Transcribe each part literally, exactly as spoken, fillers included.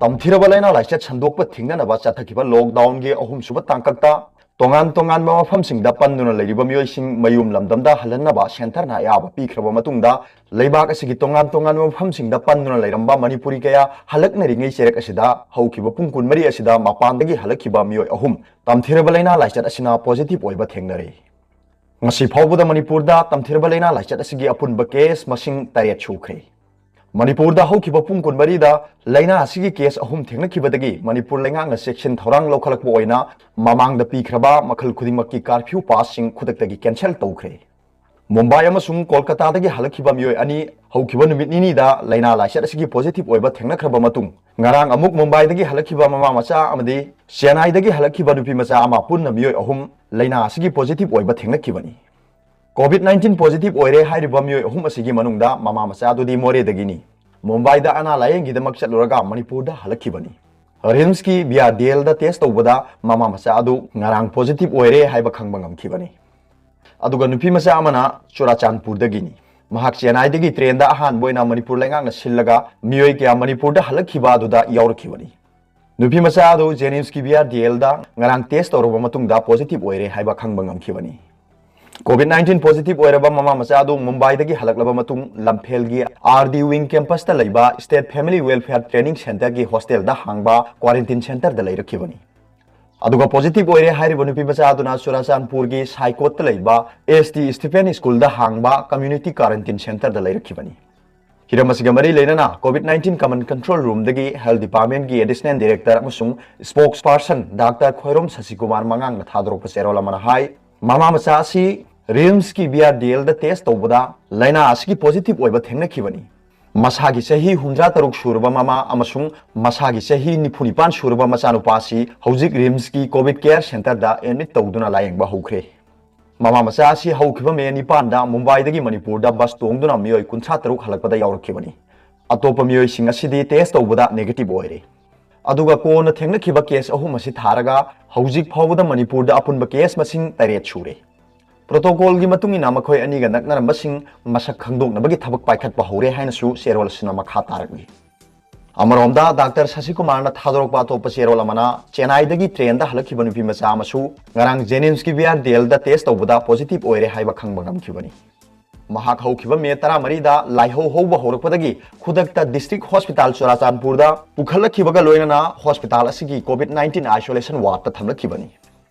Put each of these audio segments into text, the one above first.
ꯇꯝꯊꯤꯔꯕ ꯂꯥꯏꯅꯥ ꯂꯥꯏꯆꯠ ꯁꯟꯗꯣꯛꯄ ꯊꯤꯡꯅꯅꯕ ꯆꯠꯊꯈꯤꯕ ꯂꯣꯛꯗꯥꯎꯟꯒꯤ ꯑꯍꯨꯝꯁꯨꯕ ꯇꯥꯡꯀꯛꯇ ꯇꯣꯉꯥꯟ ꯇꯣꯉꯥꯟꯕ ꯃꯐꯝꯁꯤꯡꯗ ꯄꯟꯗꯨꯅ ꯂꯩꯔꯤꯕ ꯃꯤꯑꯣꯏꯁꯤꯡ ꯃꯌꯨꯝ ꯂꯝꯗꯝꯗ ꯍꯜꯍꯟꯅꯕ ꯁꯦꯟꯇꯔꯅ ꯑꯌꯥꯕ ꯄꯤꯈ꯭ꯔꯕ ꯃꯇꯨꯡꯗ, ꯂꯩꯕꯥꯛ ꯑꯁꯤꯒꯤ ꯇꯣꯉꯥꯟ ꯇꯣꯉꯥꯟꯕ ꯃꯐꯝꯁꯤꯡꯗ ꯄꯟꯗꯨꯅ ꯂꯩꯔꯝꯕ ꯃꯅꯤꯄꯨꯔꯤ ꯀꯌꯥ ꯍꯜꯂꯛꯅꯔꯤꯉꯩ ꯆꯩꯔꯛ ꯑꯁꯤꯗ ꯍꯧꯈꯤꯕ ꯄꯨꯡ ꯀꯨꯟꯃꯔꯤ ꯑꯁꯤꯗ ꯃꯄꯥꯟꯗꯒꯤ ꯍꯜꯂꯛꯈꯤꯕ ꯃꯤꯑꯣꯏ ꯑꯍꯨꯝ ꯇꯝꯊꯤꯔꯕ ꯂꯥꯏꯅꯥ ꯂꯥꯏꯆꯠ ꯑꯁꯤꯅ ꯄꯣꯖꯤꯇꯤꯚ ꯑꯣꯏꯕ ꯊꯦꯡꯅꯔꯦ꯫ ꯉꯁꯤ ꯐꯥꯎꯕꯗ ꯃꯅꯤꯄꯨꯔꯗ ꯇꯝꯊꯤꯔꯕ ꯂꯥꯏꯅꯥ ꯂꯥꯏꯆꯠ ꯑꯁꯤꯒꯤ ꯑꯄꯨꯟꯕ ꯀꯦꯁ ꯃꯁꯤꯡ ꯇꯔꯦꯠ ꯁꯨꯈ꯭ꯔꯦ꯫ ꯃꯅꯤꯄꯨꯔꯗ ꯍꯧꯈꯤꯕ ꯄꯨꯡ ꯀꯨꯟꯃꯔꯤꯗ ꯂꯥꯏꯅꯥ ꯑꯁꯤꯒꯤ ꯀꯦꯁ ꯑꯍꯨꯝ ꯊꯦꯡꯅꯈꯤꯕꯗꯒꯤ ꯃꯅꯤꯄꯨꯔ ꯂꯩꯉꯥꯛꯅ ꯆꯦꯛꯁꯤꯟ ꯊꯧꯔꯥꯡ ꯂꯧꯈꯠꯂꯛꯄ ꯑꯣꯏꯅ ꯃꯃꯥꯡꯗ ꯄꯤꯈ꯭ꯔꯕ ꯃꯈꯜ ꯈꯨꯗꯤꯡꯃꯛꯀꯤ ꯀꯥꯔꯐ꯭ꯌꯨ ꯄꯥꯁꯁꯤꯡ ꯈꯨꯗꯛꯇꯒꯤ ꯀꯦꯟꯁꯦꯜ ꯇꯧꯈ꯭ꯔꯦ꯫ ꯃꯨꯝꯕꯥꯏ ꯑꯃꯁꯨꯡ ꯀꯣꯜꯀꯇꯥꯗꯒꯤ ꯍꯜꯂꯛꯈꯤꯕ ꯃꯤꯑꯣꯏ ꯑꯅꯤ ꯍꯧꯈꯤꯕ ꯅꯨꯃꯤꯠ ꯅꯤꯅꯤꯗ ꯂꯥꯏꯅꯥ ꯂꯥꯏꯆꯠ ꯑꯁꯤꯒꯤ ꯄꯣꯖꯤꯇꯤꯚ ꯑꯣꯏꯕ ꯊꯦꯡꯅꯈ꯭ꯔꯕ ꯃꯇꯨꯡ, ꯉꯔꯥꯡ ꯑꯃꯨꯛ ꯃꯨꯝꯕꯥꯏꯗꯒꯤ ꯍꯜꯂꯛꯈꯤꯕ ꯃꯃꯥ ꯃꯆꯥ ꯑꯃꯗꯤ ꯆꯦꯟꯅꯥꯏꯗꯒꯤ ꯍꯜꯂꯛꯈꯤꯕ ꯅꯨꯄꯤ ꯃꯆꯥ ꯑꯃ ꯄꯨꯟꯅ ꯃꯤꯑꯣꯏ ꯑꯍꯨꯝ ꯂꯥꯏꯅꯥ ꯑꯁꯤꯒꯤ ꯄꯣꯖꯤꯇꯤꯚ ꯑꯣꯏꯕ ꯊꯦꯡꯅꯈꯤꯕꯅꯤ꯫ ꯀꯣꯚꯤꯗ ꯅꯥꯏꯟꯇꯤꯟ ꯄꯣꯖꯤꯇꯤꯚ ꯑꯣꯏꯔꯦ ꯍꯥꯏꯔꯤꯕ ꯃꯤꯑꯣꯏ ꯑꯍꯨꯝ ꯑꯁꯤꯒꯤ ꯃꯅꯨꯡꯗ ꯃꯃꯥ ꯃꯆꯥ ꯑꯗꯨꯗꯤ ꯃꯣꯔꯦꯗꯒꯤꯅꯤ꯫ ꯃꯨꯝꯕꯥꯏꯗ ꯑꯅꯥ ꯂꯥꯌꯦꯡꯒꯤꯗꯃꯛ ꯆꯠꯂꯨꯔꯒ ꯃꯅꯤꯄꯨꯔꯗ ꯍꯜꯂꯛꯈꯤꯕꯅꯤ꯫ ꯔꯤꯝꯁꯀꯤ ꯕꯤ ꯑꯥꯔ ꯗꯤ ꯑꯦꯜꯗ ꯇꯦꯁ ꯇꯧꯕꯗ ꯃꯃꯥ ꯃꯆꯥ ꯑꯗꯨ ꯉꯔꯥꯡ ꯄꯣꯖꯤꯇꯤꯚ ꯑꯣꯏꯔꯦ ꯍꯥꯏꯕ ꯈꯪꯕ ꯉꯝꯈꯤꯕꯅꯤ꯫ ꯑꯗꯨꯒ ꯅꯨꯄꯤ ꯃꯆꯥ ꯑꯃꯅ ꯆꯨꯔꯥꯆꯥꯟꯄꯨꯔꯗꯒꯤꯅꯤ꯫ ꯃꯍꯥꯛ ꯆꯦꯟꯅꯥꯏꯗꯒꯤ ꯇ꯭ꯔꯦꯟꯗ ꯑꯍꯥꯟꯕ ꯑꯣꯏꯅ ꯃꯅꯤꯄꯨꯔ ꯂꯩꯉꯥꯛꯅ ꯁꯤꯜꯂꯒ ꯃꯤꯑꯣꯏ ꯀꯌꯥ ꯃꯅꯤꯄꯨꯔꯗ ꯍꯜꯂꯛꯈꯤꯕ ꯑꯗꯨꯗ ꯌꯥꯎꯔꯛꯈꯤꯕꯅꯤ꯫ ꯅꯨꯄꯤ ꯃꯆꯥ ꯑꯗꯨ ꯖꯦꯅꯤꯝꯁꯀꯤ ꯕꯤ ꯑꯥꯔ ꯗꯤ ꯑꯦꯜꯗ ꯉꯔꯥꯡ ꯇꯦꯁ ꯇꯧꯔꯕ ꯃꯇꯨꯡꯗ ꯄꯣꯖꯤꯇꯤꯚ ꯑꯣꯏꯔꯦ ꯍꯥꯏꯕ ꯈꯪꯕ ꯉꯝꯈꯤꯕꯅꯤ꯫ ꯀꯣꯚꯤꯗ ꯅꯥꯏꯟꯇꯤꯟ ꯄꯣꯖꯤꯇꯤꯚ ꯑꯣꯏꯔꯕ ꯃꯃꯥ ꯃꯆꯥ ꯑꯗꯨ ꯃꯨꯝꯕꯥꯏꯗꯒꯤ ꯍꯜꯂꯛꯂꯕ ꯃꯇꯨꯡ ꯂꯝꯐꯦꯜꯒꯤ ꯑꯥꯔ ꯗꯤ ꯋꯤꯡ ꯀꯦꯝꯄꯁꯇ ꯂꯩꯕ ꯁ꯭ꯇꯦꯠ ꯐꯦꯃꯤꯂꯤ ꯋꯦꯜꯐꯤꯌꯔ ꯇ꯭ꯔꯦꯅꯤꯡ ꯁꯦꯟꯇꯔꯒꯤ ꯍꯣꯁꯇꯦꯜꯗ ꯍꯥꯡꯕ ꯀ꯭ꯋꯥꯔꯦꯟꯇꯤꯟ ꯁꯦꯟꯇꯔꯗ ꯂꯩꯔꯛꯈꯤꯕꯅꯤ꯫ ꯑꯗꯨꯒ ꯄꯣꯖꯤꯇꯤꯚ ꯑꯣꯏꯔꯦ ꯍꯥꯏꯔꯤꯕ ꯅꯨꯄꯤ ꯃꯆꯥ ꯑꯗꯨꯅ ꯆꯨꯔꯥꯆꯥꯟꯄꯨꯔꯒꯤ ꯁꯥꯏꯀꯣꯠꯇ ꯂꯩꯕ ꯑꯦꯁ ꯇꯤ ꯁ꯭ꯇꯤꯐꯦꯟ ꯁ꯭ꯀꯨꯜꯗ ꯍꯥꯡꯕ ꯀꯝꯃ꯭ꯌꯨꯅꯤꯇꯤ ꯀ꯭ꯋꯥꯔꯦꯟꯇꯤꯟ ꯁꯦꯟꯇꯔꯗ ꯂꯩꯔꯛꯈꯤꯕꯅꯤ꯫ ꯍꯤꯔꯝ ꯑꯁꯤꯒ ꯃꯔꯤ ꯂꯩꯅꯅ ꯀꯣꯚꯤꯗ ꯅꯥꯏꯟꯇꯤꯟ ꯀꯃꯟ ꯀꯟꯇ꯭ꯔꯣꯜ ꯔꯨꯝꯗꯒꯤ ꯍꯦꯜꯊ ꯗꯤꯄꯥꯔꯠꯃꯦꯟꯒꯤ ꯑꯦꯗꯤꯁꯅꯦꯜ ꯗꯤꯔꯦꯛꯇꯔ ꯑꯃꯁꯨꯡ ꯁ꯭ꯄꯣꯛꯁ ꯄꯥꯔꯁꯟ ꯗꯥꯛꯇꯔ ꯈꯣꯏꯔꯣꯝ ꯁꯁꯤꯀꯨꯃꯥꯔ ꯃꯉꯥꯡꯅ ꯊꯥꯗꯣꯔꯛꯄ ꯆꯦꯔꯣꯜ ꯑꯃꯅ ꯍꯥꯏ, ꯃꯃꯥ ꯃꯆꯥ ꯑꯁꯤ ꯔꯤꯝꯁꯀꯤ ꯕꯤ ꯑꯥꯔ ꯗꯤ ꯑꯦꯜꯗ ꯇꯦꯁ ꯇꯧꯕꯗ ꯂꯥꯏꯅꯥ ꯑꯁꯤꯒꯤ ꯄꯣꯖꯤꯇꯤꯚ ꯑꯣꯏꯕ ꯊꯦꯡꯅꯈꯤꯕꯅꯤ꯫ ꯃꯁꯥꯒꯤ ꯆꯍꯤ ꯍꯨꯝꯗ꯭ꯔꯥ ꯇꯔꯨꯛ ꯁꯨꯔꯕ ꯃꯃꯥ ꯑꯃꯁꯨꯡ ꯃꯁꯥꯒꯤ ꯆꯍꯤ ꯅꯤꯐꯨ ꯅꯤꯄꯥꯟ ꯁꯨꯔꯕ ꯃꯆꯥꯅꯨꯄꯥ ꯑꯁꯤ ꯍꯧꯖꯤꯛ ꯔꯤꯝꯁꯀꯤ ꯀꯣꯚꯤꯗ ꯀꯦꯌꯔ ꯁꯦꯟꯇꯔꯗ ꯑꯦꯗꯃꯤꯠ ꯇꯧꯗꯨꯅ ꯂꯥꯌꯦꯡꯕ ꯍꯧꯈ꯭ꯔꯦ꯫ ꯃꯃꯥ ꯃꯆꯥ ꯑꯁꯤ ꯍꯧꯈꯤꯕ ꯃꯦ ꯅꯤꯄꯥꯟꯗ ꯃꯨꯝꯕꯥꯏꯗꯒꯤ ꯃꯅꯤꯄꯨꯔꯗ ꯕꯁ ꯇꯣꯡꯗꯨꯅ ꯃꯤꯑꯣꯏ ꯀꯨꯟꯊ꯭ꯔꯥ ꯇꯔꯨꯛ ꯍꯜꯂꯛꯄꯗ ꯌꯥꯎꯔꯛꯈꯤꯕꯅꯤ꯫ ꯑꯇꯣꯞꯄ ꯃꯤꯑꯣꯏꯁꯤꯡ ꯑꯁꯤꯗꯤ ꯇꯦꯁ ꯇꯧꯕꯗ ꯅꯦꯒꯦꯇꯤꯚ ꯑꯣꯏꯔꯦ꯫ ꯑꯗꯨꯒ ꯀꯣꯟꯅ ꯊꯦꯡꯅꯈꯤꯕ ꯀꯦꯁ ꯑꯍꯨꯝ ꯑꯁꯤ ꯊꯥꯔꯒ ꯍꯧꯖꯤꯛ ꯐꯥꯎꯕꯗ ꯃꯅꯤꯄꯨꯔꯗ ꯑꯄꯨꯟꯕ ꯀꯦꯁ ꯃꯁꯤꯡ ꯇꯔꯦꯠ ꯁꯨꯔꯦ꯫ ꯄ꯭ꯔꯣꯇꯣꯀꯣꯜꯒꯤ ꯃꯇꯨꯡ ꯏꯟꯅ ꯃꯈꯣꯏ ꯑꯅꯤꯒ ꯅꯛꯅꯔꯝꯕꯁꯤꯡ ꯃꯁꯛ ꯈꯪꯗꯣꯛꯅꯕꯒꯤ ꯊꯕꯛ ꯄꯥꯏꯈꯠꯄ ꯍꯧꯔꯦ ꯍꯥꯏꯅꯁꯨ ꯆꯦꯔꯣꯜ ꯑꯁꯤꯅ ꯃꯈꯥ ꯇꯥꯔꯛꯂꯤ꯫ ꯑꯃꯔꯣꯝꯗ, ꯗꯥꯛꯇꯔ ꯁꯁꯤꯀꯨꯃꯥꯔꯅ ꯊꯥꯗꯣꯔꯛꯄ ꯑꯇꯣꯞꯄ ꯆꯦꯔꯣꯜ ꯑꯃꯅ, ꯆꯦꯟꯅꯥꯏꯗꯒꯤ ꯇ꯭ꯔꯦꯟꯗ ꯍꯜꯂꯛꯈꯤꯕ ꯅꯨꯄꯤ ꯃꯆꯥ ꯑꯃꯁꯨ ꯉꯔꯥꯡ ꯖꯦꯅꯤꯝꯁꯀꯤ ꯕꯤ ꯑꯥꯔ ꯗꯤ ꯑꯦꯜꯗ ꯇꯦꯁ ꯇꯧꯕꯗ ꯄꯣꯖꯤꯇꯤꯚ ꯑꯣꯏꯔꯦ ꯍꯥꯏꯕ ꯈꯪꯕ ꯉꯝꯈꯤꯕꯅꯤ꯫ ꯃꯍꯥꯛ ꯍꯧꯈꯤꯕ ꯃꯦ ꯇꯔꯥꯃꯔꯤꯗ ꯂꯥꯏꯍꯧ ꯍꯧꯕ ꯍꯧꯔꯛꯄꯗꯒꯤ ꯈꯨꯗꯛꯇ ꯗꯤꯁꯇ꯭ꯔꯤꯛ ꯍꯣꯁꯄꯤꯇꯥꯜ ꯆꯨꯔꯥꯆꯥꯟꯄꯨꯔꯗ ꯄꯨꯈꯠꯂꯛꯈꯤꯕꯒ ꯂꯣꯏꯅꯅ ꯍꯣꯁꯄꯤꯇꯥꯜ ꯑꯁꯤꯒꯤ ꯀꯣꯚꯤꯗ ꯅꯥꯏꯟꯇꯤꯟ ꯑꯥꯏꯁꯣꯂꯦꯁꯟ ꯋꯥꯔꯗꯇ ꯊꯝꯂꯛꯈꯤꯕꯅꯤ꯫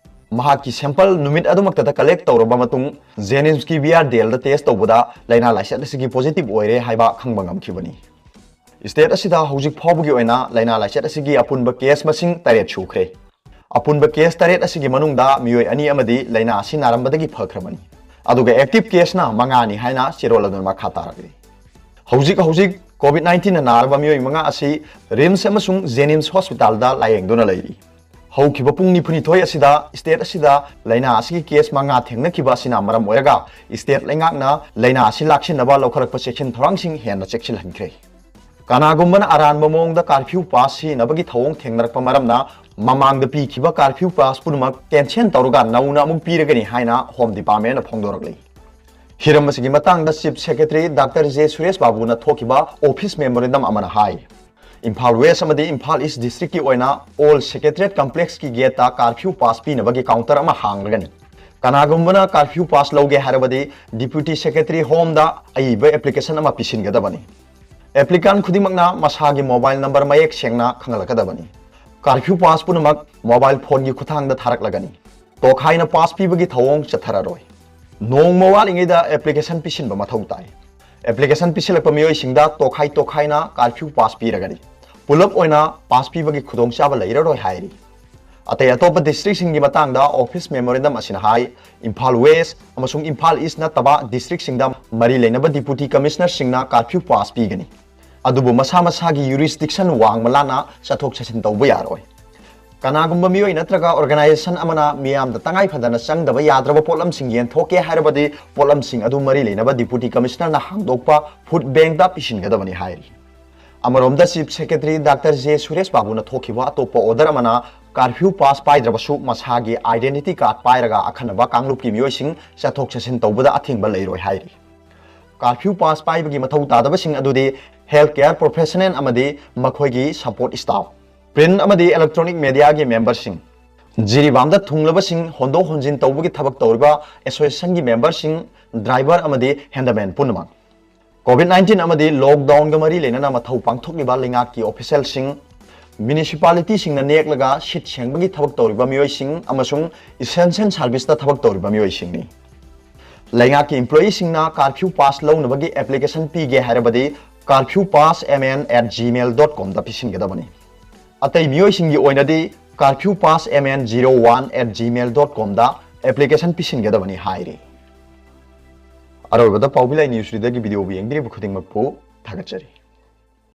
ꯃꯍꯥꯛꯀꯤ ꯁꯦꯝꯄꯜ ꯅꯨꯃꯤꯠ ꯑꯗꯨꯃꯛꯇꯗ ꯀꯂꯦꯛ ꯇꯧꯔꯕ ꯃꯇꯨꯡ, ꯖꯦꯅꯤꯝꯁꯀꯤ ꯕꯤ ꯑꯥꯔ ꯗꯤ ꯑꯦꯜꯗ ꯇꯦꯁ ꯇꯧꯕꯗ ꯂꯥꯏꯅꯥ ꯂꯥꯏꯆꯠ ꯑꯁꯤꯒꯤ ꯄꯣꯖꯤꯇꯤꯚ ꯑꯣꯏꯔꯦ ꯍꯥꯏꯕ ꯈꯪꯕ ꯉꯝꯈꯤꯕꯅꯤ꯫ ꯁ꯭ꯇꯦꯠ ꯑꯁꯤꯗ ꯍꯧꯖꯤꯛ ꯐꯥꯎꯕꯒꯤ ꯑꯣꯏꯅ ꯂꯥꯏꯅꯥ ꯂꯥꯏꯆꯠ ꯑꯁꯤꯒꯤ ꯑꯄꯨꯟꯕ ꯀꯦꯁ ꯃꯁꯤꯡ ꯇꯔꯦꯠ ꯁꯨꯈ꯭ꯔꯦ꯫ ꯑꯄꯨꯟꯕ ꯀꯦꯁ ꯇꯔꯦꯠ ꯑꯁꯤꯒꯤ ꯃꯅꯨꯡꯗ ꯃꯤꯑꯣꯏ ꯑꯅꯤ ꯑꯃꯗꯤ ꯂꯥꯏꯅꯥ ꯑꯁꯤ ꯅꯥꯔꯝꯕꯗꯒꯤ ꯐꯈ꯭ꯔꯕꯅꯤ꯫ ꯑꯗꯨꯒ ꯑꯦꯛꯇꯤꯚ ꯀꯦꯁꯅ ꯃꯉꯥꯅꯤ ꯍꯥꯏꯅ ꯆꯦꯔꯣꯜ ꯑꯗꯨꯅ ꯃꯈꯥ ꯇꯥꯔꯛꯂꯤ꯫ ꯍꯧꯖꯤꯛ ꯍꯧꯖꯤꯛ ꯀꯣꯚꯤꯗ ꯅꯥꯏꯟꯇꯤꯟꯅ ꯅꯥꯔꯕ ꯃꯤꯑꯣꯏ ꯃꯉꯥ ꯑꯁꯤ ꯔꯤꯝꯁ ꯑꯃꯁꯨꯡ ꯖꯦꯅꯤꯝꯁ ꯍꯣꯁꯄꯤꯇꯥꯜꯗ ꯂꯥꯌꯦꯡꯗꯨꯅ ꯂꯩꯔꯤ꯫ ꯍꯧꯈꯤꯕ ꯄꯨꯡ ꯅꯤꯐꯨꯅꯤꯊꯣꯏ ꯑꯁꯤꯗ ꯁ꯭ꯇꯦꯠ ꯑꯁꯤꯗ ꯂꯥꯏꯅꯥ ꯑꯁꯤꯒꯤ ꯀꯦꯁ ꯃꯉꯥ ꯊꯦꯡꯅꯈꯤꯕ ꯑꯁꯤꯅ ꯃꯔꯝ ꯑꯣꯏꯔꯒ ꯁ꯭ꯇꯦꯠ ꯂꯩꯉꯥꯛꯅ ꯂꯥꯏꯅꯥ ꯑꯁꯤ ꯂꯥꯛꯁꯤꯟꯅꯕ ꯂꯧꯈꯠꯂꯛꯄ ꯆꯦꯛꯁꯤꯟ ꯊꯧꯔꯥꯡꯁꯤꯡ ꯍꯦꯟꯅ ꯆꯦꯛꯁꯤꯜꯍꯟꯈ꯭ꯔꯦ꯫ ꯀꯅꯥꯒꯨꯝꯕꯅ ꯑꯔꯥꯟꯕ ꯃꯑꯣꯡꯗ ꯀꯥꯔꯐ꯭ꯌꯨ ꯄꯥꯁ ꯁꯤꯖꯤꯟꯅꯕꯒꯤ ꯊꯧꯑꯣꯡ ꯊꯦꯡꯅꯔꯛꯄ ꯃꯔꯝꯅ ꯃꯃꯥꯡꯗ ꯄꯤꯈꯤꯕ ꯀꯥꯔꯐ꯭ꯌꯨ ꯄꯥꯁ ꯄꯨꯝꯅꯃꯛ ꯀꯦꯟꯁꯦꯜ ꯇꯧꯔꯒ ꯅꯧꯅ ꯑꯃꯨꯛ ꯄꯤꯔꯒꯅꯤ ꯍꯥꯏꯅ ꯍꯣꯝ ꯗꯤꯄꯥꯔꯠꯃꯦꯟꯅ ꯐꯣꯡꯗꯣꯔꯛꯂꯤ꯫ ꯍꯤꯔꯝ ꯑꯁꯤꯒꯤ ꯃꯇꯥꯡꯗ chief secretary doctor J Suresh ꯕꯥꯕꯨꯅ ꯊꯣꯛꯈꯤꯕ ꯑꯣꯐꯤꯁ ꯃꯦꯃꯣꯔꯦꯟꯗꯝ ꯑꯃꯅ ꯍꯥꯏ, ꯏꯝꯐꯥꯜ ꯋꯦꯁ ꯑꯃꯗꯤ ꯏꯝꯐꯥꯜ ꯏꯁ ꯗꯤꯁꯇ꯭ꯔꯤꯛꯀꯤ ꯑꯣꯏꯅ all secretariat ꯀꯝꯄ꯭ꯂꯦꯛꯁꯀꯤ ꯒꯦꯠꯇ curfew pass ꯄꯤꯅꯕꯒꯤ counter ꯑꯃ ꯍꯥꯡꯂꯒꯅꯤ꯫ ꯀꯅꯥꯒꯨꯝꯕꯅ ꯀꯥꯔꯐ꯭ꯌꯨ ꯄꯥꯁ ꯂꯧꯒꯦ ꯍꯥꯏꯔꯕꯗꯤ ꯗꯤꯄ꯭ꯌꯨꯇꯤ ꯁꯦꯀ꯭ꯔꯦꯇꯔꯤ ꯍꯣꯝꯗ ꯑꯏꯕ ꯑꯦꯄ꯭ꯂꯤꯀꯦꯁꯟ ꯑꯃ ꯄꯤꯁꯤꯟꯒꯗꯕꯅꯤ꯫ ꯑꯦꯄ꯭ꯂꯤꯀꯥꯟ ꯈꯨꯗꯤꯡꯃꯛꯅ ꯃꯁꯥꯒꯤ ꯃꯣꯕꯥꯏꯜ ꯅꯝꯕꯔ ꯃꯌꯦꯛ ꯁꯦꯡꯅ ꯈꯪꯍꯜꯂꯛꯀꯗꯕꯅꯤ꯫ ꯀꯥꯔꯐ꯭ꯌꯨ ꯄꯥꯁ ꯄꯨꯝꯅꯃꯛ ꯃꯣꯕꯥꯏꯜ ꯐꯣꯟꯒꯤ ꯈꯨꯠꯊꯥꯡꯗ ꯊꯥꯔꯛꯂꯒꯅꯤ꯫ ꯇꯣꯈꯥꯏꯅ ꯄꯥꯁ ꯄꯤꯕꯒꯤ ꯊꯧꯑꯣꯡ ꯆꯠꯊꯔꯔꯣꯏ꯫ ꯅꯣꯡꯃ ꯋꯥꯠꯂꯤꯉꯩꯗ ꯑꯦꯄ꯭ꯂꯤꯀꯦꯁꯟ ꯄꯤꯁꯤꯟꯕ ꯃꯊꯧ ꯇꯥꯏ꯫ ꯑꯦꯄ꯭ꯂꯤꯀꯦꯁꯟ ꯄꯤꯁꯤꯜꯂꯛꯄ ꯃꯤꯑꯣꯏꯁꯤꯡꯗ ꯇꯣꯈꯥꯏ ꯇꯣꯈꯥꯏꯅ ꯀꯥꯔꯐ꯭ꯌꯨ ꯄꯥꯁ ꯄꯤꯔꯒꯅꯤ꯫ ꯄꯨꯂꯞ ꯑꯣꯏꯅ ꯄꯥꯁ ꯄꯤꯕꯒꯤ ꯈꯨꯗꯣꯡꯆꯥꯕ ꯂꯩꯔꯔꯣꯏ ꯍꯥꯏꯔꯤ꯫ ꯑꯇꯩ ꯑꯇꯣꯞꯄ ꯗꯤꯁꯇ꯭ꯔꯤꯛꯁꯤꯡꯒꯤ ꯃꯇꯥꯡꯗ ꯑꯣꯐꯤꯁ ꯃꯦꯃꯣꯔꯦꯟꯗꯝ ꯑꯁꯤꯅ ꯍꯥꯏ, ꯏꯝꯐꯥꯜ ꯋꯦꯁ ꯑꯃꯁꯨꯡ ꯏꯝꯐꯥꯜ ꯏꯁ ꯅꯠꯇꯕ ꯗꯤꯁꯇ꯭ꯔꯤꯛꯁꯤꯡꯗ ꯃꯔꯤ ꯂꯩꯅꯕ ꯗꯤꯄ꯭ꯌꯨꯇꯤ ꯀꯃꯤꯁꯅꯔꯁꯤꯡꯅ ꯀꯥꯔꯐ꯭ꯌꯨ ꯄꯥꯁ ꯄꯤꯒꯅꯤ꯫ ꯑꯗꯨꯕꯨ ꯃꯁꯥ ꯃꯁꯥꯒꯤ ꯌꯨꯔꯤꯁꯗꯤꯛꯁꯟ ꯋꯥꯡꯃ ꯂꯥꯟꯅ ꯆꯠꯊꯣꯛ ꯆꯠꯁꯤꯟ ꯇꯧꯕ ꯌꯥꯔꯣꯏ꯫ ꯀꯅꯥꯒꯨꯝꯕ ꯃꯤꯑꯣꯏ ꯅꯠꯇ꯭ꯔꯒ ꯑꯣꯔꯒꯅꯥꯏꯖꯦꯁꯟ ꯑꯃꯅ ꯃꯤꯌꯥꯝꯗ ꯇꯉꯥꯏ ꯐꯗꯅ ꯆꯪꯗꯕ ꯌꯥꯗ꯭ꯔꯕ ꯄꯣꯠꯂꯝꯁꯤꯡ ꯌꯦꯟꯊꯣꯛꯀꯦ ꯍꯥꯏꯔꯕꯗꯤ, ꯄꯣꯠꯂꯝꯁꯤꯡ ꯑꯗꯨ ꯃꯔꯤ ꯂꯩꯅꯕ ꯗꯤꯄ꯭ꯌꯨꯇꯤ ꯀꯃꯤꯁꯅꯔꯅ ꯍꯥꯡꯗꯣꯛꯄ ꯐꯨꯗ ꯕꯦꯡꯛꯇ ꯄꯤꯁꯤꯟꯒꯗꯕꯅꯤ ꯍꯥꯏꯔꯤ꯫ ꯑꯃꯔꯣꯝꯗ chief secretary doctor J Suresh ꯕꯥꯕꯨꯅ ꯊꯣꯛꯈꯤꯕ ꯑꯇꯣꯞꯄ ꯑꯣꯔꯗꯔ ꯑꯃꯅ ꯀꯥꯔꯐ꯭ꯌꯨ ꯄꯥꯁ ꯄꯥꯏꯗ꯭ꯔꯕꯁꯨ ꯃꯁꯥꯒꯤ ꯑꯥꯏꯗꯦꯟꯇꯤꯇꯤ ꯀꯥꯔꯗ ꯄꯥꯏꯔꯒ ꯑꯈꯟꯅꯕ ꯀꯥꯡꯂꯨꯞꯀꯤ ꯃꯤꯑꯣꯏꯁꯤꯡ ꯆꯠꯊꯣꯛ ꯆꯠꯁꯤꯟ ꯇꯧꯕꯗ ꯑꯊꯤꯡꯕ ꯂꯩꯔꯣꯏ ꯍꯥꯏꯔꯤ꯫ ꯀꯥꯔꯐ꯭ꯌꯨ ꯄꯥꯁ ꯄꯥꯏꯕꯒꯤ ꯃꯊꯧ ꯇꯥꯗꯕꯁꯤꯡ ꯑꯗꯨꯗꯤ health care professional ꯑꯃꯗꯤ ꯃꯈꯣꯏꯒꯤ support staff, print ꯑꯃꯗꯤ electronic mediaꯒꯤ memberꯁꯤꯡ, ꯖꯤꯔꯤꯕꯥꯝꯗ ꯊꯨꯡꯂꯕꯁꯤꯡ ꯍꯣꯟꯗꯣꯛ ꯍꯣꯟꯖꯤꯟ ꯇꯧꯕꯒꯤ ꯊꯕꯛ ꯇꯧꯔꯤꯕ associationꯒꯤ memberꯁꯤꯡ, driver ꯑꯃꯗꯤ handyman ꯄꯨꯝꯅꯃꯛ, COVID nineteen ꯑꯃꯗꯤ lockdownꯒ ꯃꯔꯤ ꯂꯩꯅꯅ ꯃꯊꯧ ꯄꯥꯡꯊꯣꯛꯂꯤꯕ ꯂꯩꯉꯥꯛꯀꯤ officialꯁꯤꯡ, municipalityꯁꯤꯡꯅ ꯅꯦꯛꯂꯒ ꯁꯤꯠ ꯁꯦꯡꯕꯒꯤ ꯊꯕꯛ ꯇꯧꯔꯤꯕ ꯃꯤꯑꯣꯏꯁꯤꯡ ꯑꯃꯁꯨꯡ essential serviceꯇ ꯊꯕꯛ ꯇꯧꯔꯤꯕ ꯃꯤꯑꯣꯏꯁꯤꯡꯅꯤ꯫ ꯂꯩꯉꯥꯛꯀꯤ employeeꯁꯤꯡꯅ curfew pass ꯂꯧꯅꯕꯒꯤ application ꯄꯤꯒꯦ ꯍꯥꯏꯔꯕꯗꯤ curfew pass M N at gmail dot comꯗ ꯄꯤꯁꯤꯟꯒꯗꯕꯅꯤ꯫ ꯑꯇꯩ ꯃꯤꯑꯣꯏꯁꯤꯡꯒꯤ ꯑꯣꯏꯅꯗꯤ curfew pass M N zero one at gmail dot comꯗ application ꯄꯤꯁꯤꯟꯒꯗꯕꯅꯤ ꯍꯥꯏꯔꯤ꯫ ꯑꯔꯣꯏꯕꯗ ꯄꯥꯎꯕꯤ ꯂꯥꯏ news readerꯒꯤ videoꯕꯨ ꯌꯦꯡꯕꯤꯔꯤꯕ ꯈꯨꯗꯤꯡꯃꯛꯄꯨ ꯊꯥꯒꯠꯆꯔꯤ꯫